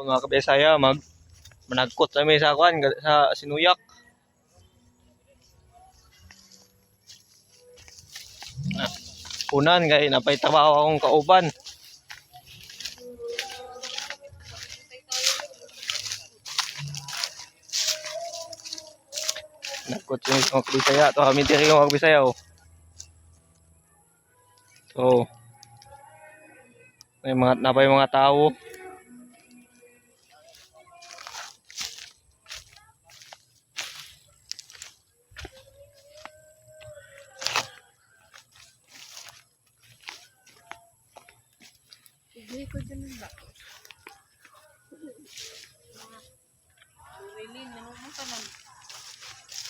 Mga kabisaya, managkot sa may sa kuan sa Sinuyak. Ah, Punan kay napay trabaho akong kauban. Nagkot sa mga kabisaya. To kami diri mga kabisaya oh. So, may mga napay mga tao. Hindi ko dyan ba? Wilin, ano ka lang?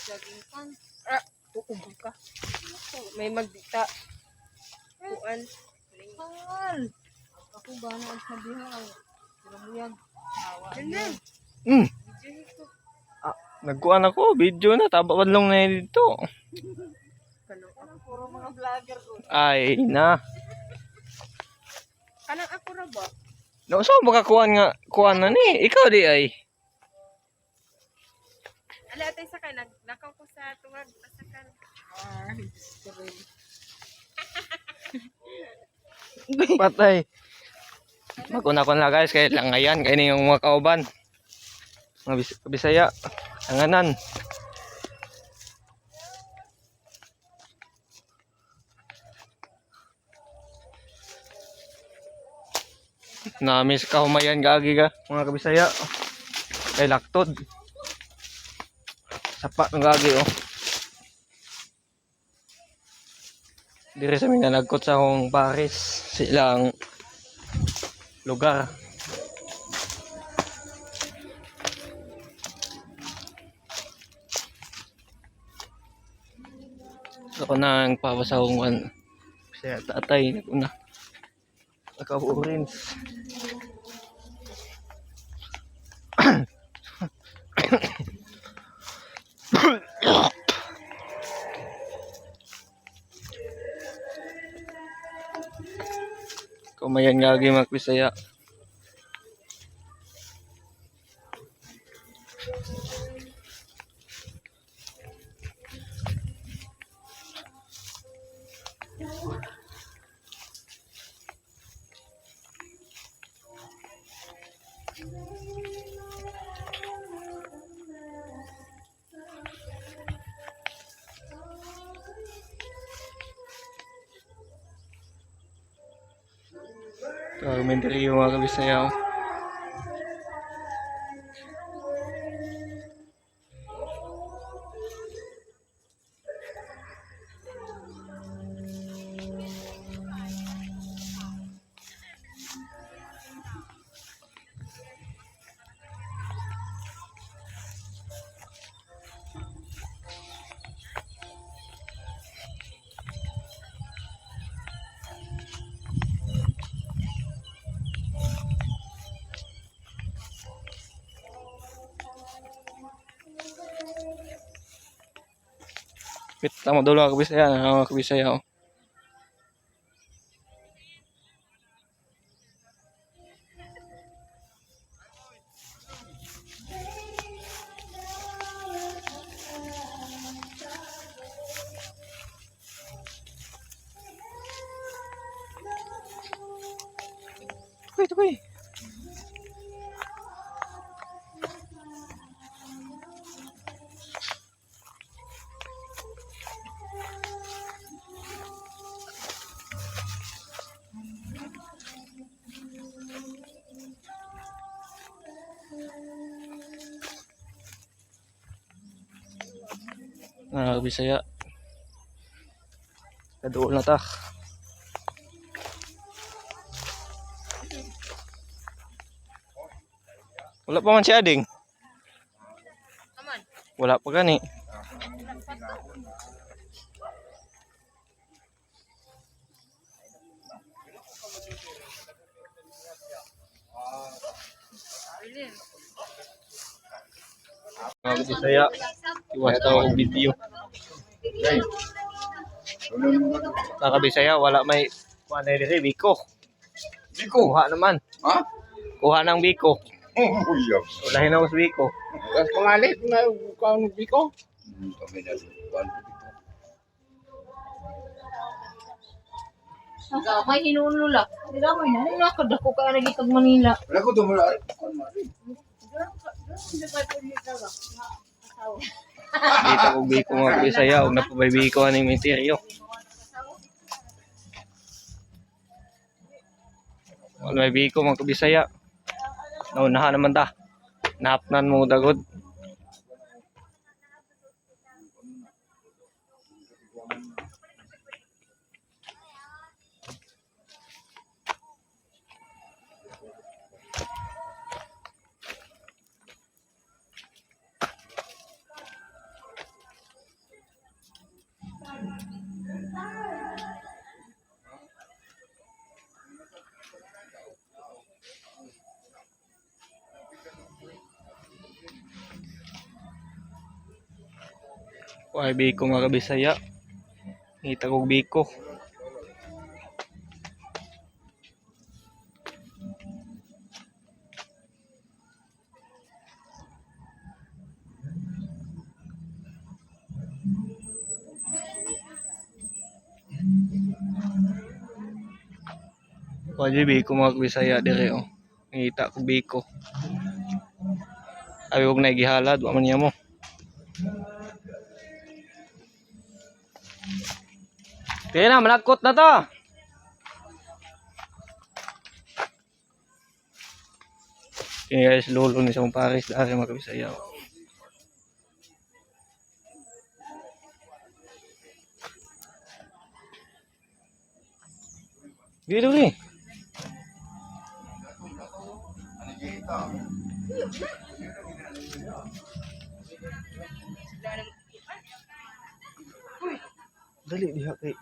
Jogging pants. Ah, uubo ka. May magdita. Kuan. Hangal. Ako ba na ang sabi ha? Ramuyag. Awa. Video ko. Nagkuan ako, video na taba padlong na dito. Kanang ako. Puro mga vlogger ko. Ay na. Kanang ako ra ba? No, so makakuan nga kuan na ni. Ikaw di ay. Ala atay sa kan naglakaw ko sa tungag pasakan. Ah, Diyos ko rin. Patay. Maguna ko na guys kay langayan kay ni yung mga kauban. Mga Bisaya, langanan. Namiss ka humayan gagi ka mga kabisaya. Kay laktod. Sapa ng gagi oh. Dire sa mga nagkot sa akong Paris silang lugar. Ako na ang pabasa akong kan. Siya tatay naguna. Naka-orange. Kumayan nga mga Bisaya. Elementary yung mga kabisaya. Oh. Pit lang madulo mga kabisaya. Mga kabisaya. Oh. Tukoy, tukoy. Mga kabisaya. Kaduol na ta. Wala pa man si Ading. Aman. Wala pa gani. Wilin. Mga kabisaya, iwas daw ang video. Mga kabisaya, wala may kuha na diri, biko. Biko. Kuha naman. Ha? Kuha ng biko. Uyab. Ulahin ako sa biko. Tapos pangalit na kuan biko. Kami na kuan dito. Gamay hinuon lula. Gamay na. Ano nakadako ka lagi kag Manila. Wala ko tumula. Kuan mari. Dito ko biko mga Bisaya og napabay biko aning misteryo. Wala may biko mga kabisaya. Naunahan naman ta. Nahapnan mo dagod. Ay biko mga kabisaya. Ngita kog biko. Wala biko mga kabisaya dire oh. Ngita kog biko. Ay og nagihalad wa man niya mo. Kaya na, malagkot na to. Kaya guys, lolo ni sa Paris dahil mga kabisaya. Dito eh. Dali diha kay.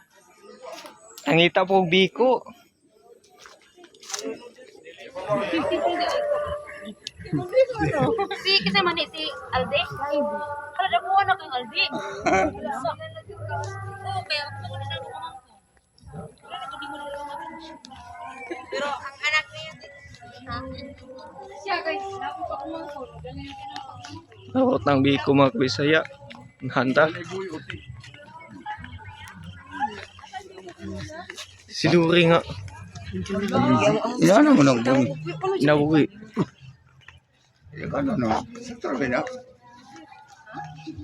Nangita po og biko. Si kasi man ni si Alde. Hala dakuha na kang Alde. Oo, kaya ako na lang ko. Wala na gud mo na lang ako. Pero ang anak niya siya guys, ako pa kumangkon. Dali na ka Nawot ng biko mga kabisaya. Handa. Si Duri nga. Yan mo nang bun. Nabuhi. Ya kan no. Sakto ra na.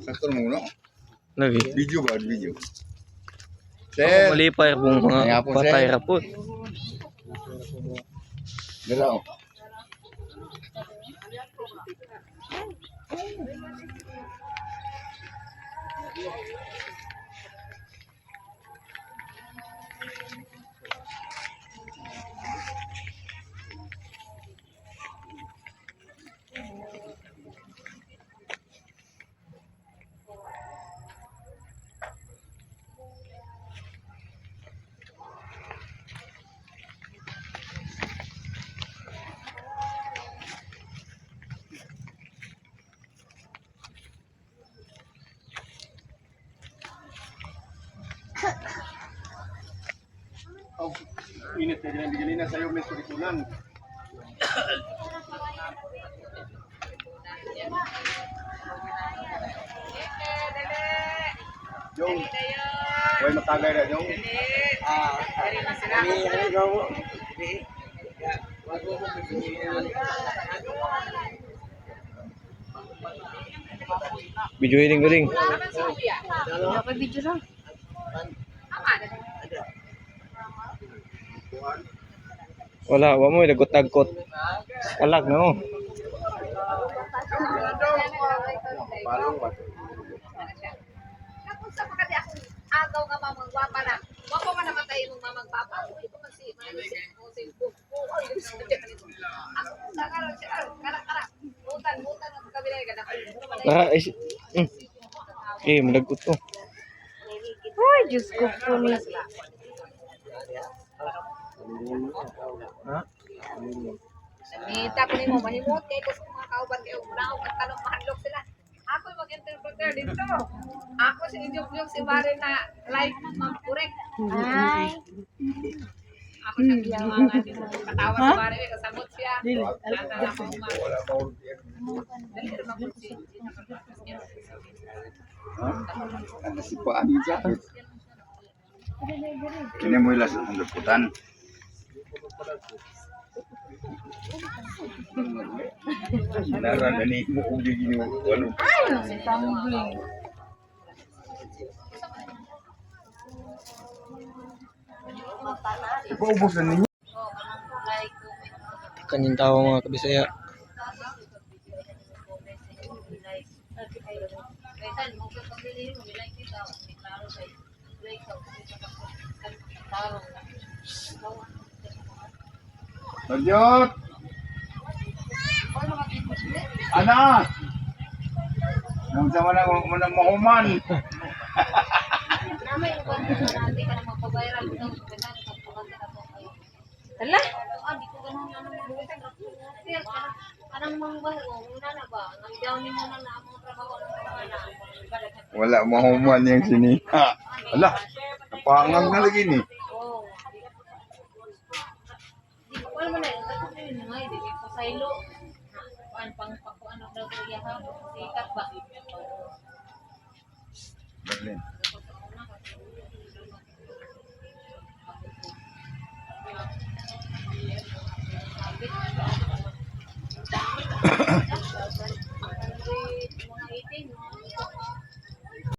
Sakto mo no. Lagi. Video ba video. Ako Sir, malipay kung mga Kaya po, sir. patay rapot. dira oh. Init na ginabigyan na sa'yo may surikulan. Jong. Way matagay ra jong. Video hiling galing. Dapat video lang. Wala, wa mo lagot-lagot. Kalag no. Palong ba? Tapos sa makati ako agaw nga mamang gwapa na. Gwapa man naman tayo imong mamang papa. Ito man si man si si Ako sa karon siya kara kara. Mutan mutan ang kabila ka na. Tara, is. Eh, malagot to. Ay, Diyos ko po ni. Ha? Nita ko nimo mahimot kay ko sa mga kauban kay muna ako tanong mahadlok sila. Ako yung mag-interpreter dito. Ako si Idyok si Mare na like Ma'am Kurek. Ay. Ako siya giyawangan. Katawa sa pare, kasabot siya. Dili. Nana ako ma. Wala pa ako. Dali ra man siya. Ha? Ano si Paan yung sakit? Kini mo ilas ang luputan. Nara na ni mo og gini ano. Tumbling. Ipaubos na ninyo. Kanyang tao, mga kabisaya. Bagyot! Ana! Nang sama na mo na mahuman. Hala? Wala mahuman yung siniha. Ala, napangag na lagi ni. Berlin.